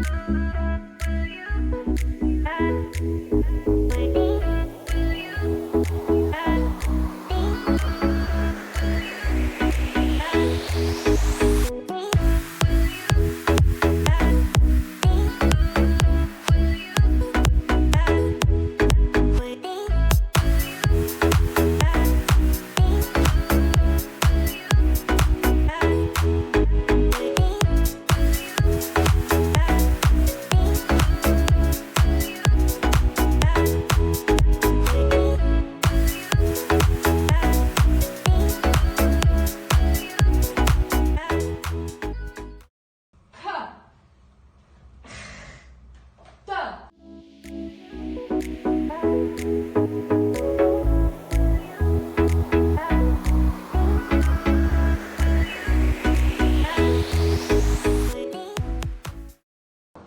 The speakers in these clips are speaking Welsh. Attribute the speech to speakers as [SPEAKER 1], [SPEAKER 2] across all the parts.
[SPEAKER 1] P. Ch. D.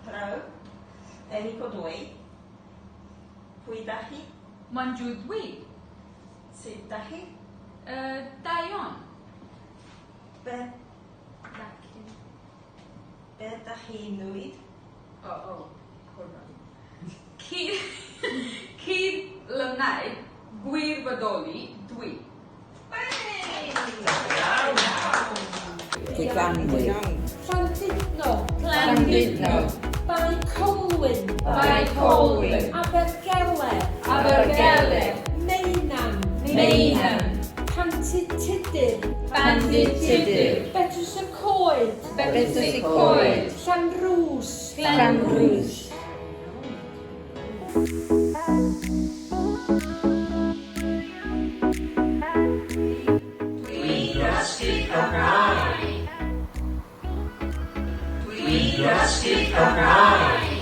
[SPEAKER 2] Helo, Enrico dw i. Pwy dach chi?
[SPEAKER 1] Manju dwi.
[SPEAKER 2] Sut dach chi?
[SPEAKER 1] Da iawn.
[SPEAKER 2] Be,
[SPEAKER 1] Dach chi.
[SPEAKER 2] be dach chi'n wneud?
[SPEAKER 1] Oh, hold on. Cyd lynau gwirfoddoli dwi.
[SPEAKER 3] Deganwy.
[SPEAKER 4] Llandudno.
[SPEAKER 1] Llandudno.
[SPEAKER 4] Bae Colwyn.
[SPEAKER 1] Bae Colwyn.
[SPEAKER 4] Abergele.
[SPEAKER 1] Abergele.
[SPEAKER 4] Meinan.
[SPEAKER 1] Meinan.
[SPEAKER 4] Pantydd Tudur.
[SPEAKER 1] Pantydd Tudur.
[SPEAKER 4] Betws y Coed.
[SPEAKER 1] Betws y Coed.
[SPEAKER 4] Llanrws.
[SPEAKER 1] Llanrws.
[SPEAKER 2] Dwi'n dysgu Cymraeg. Dwi'n dysgu Cymraeg.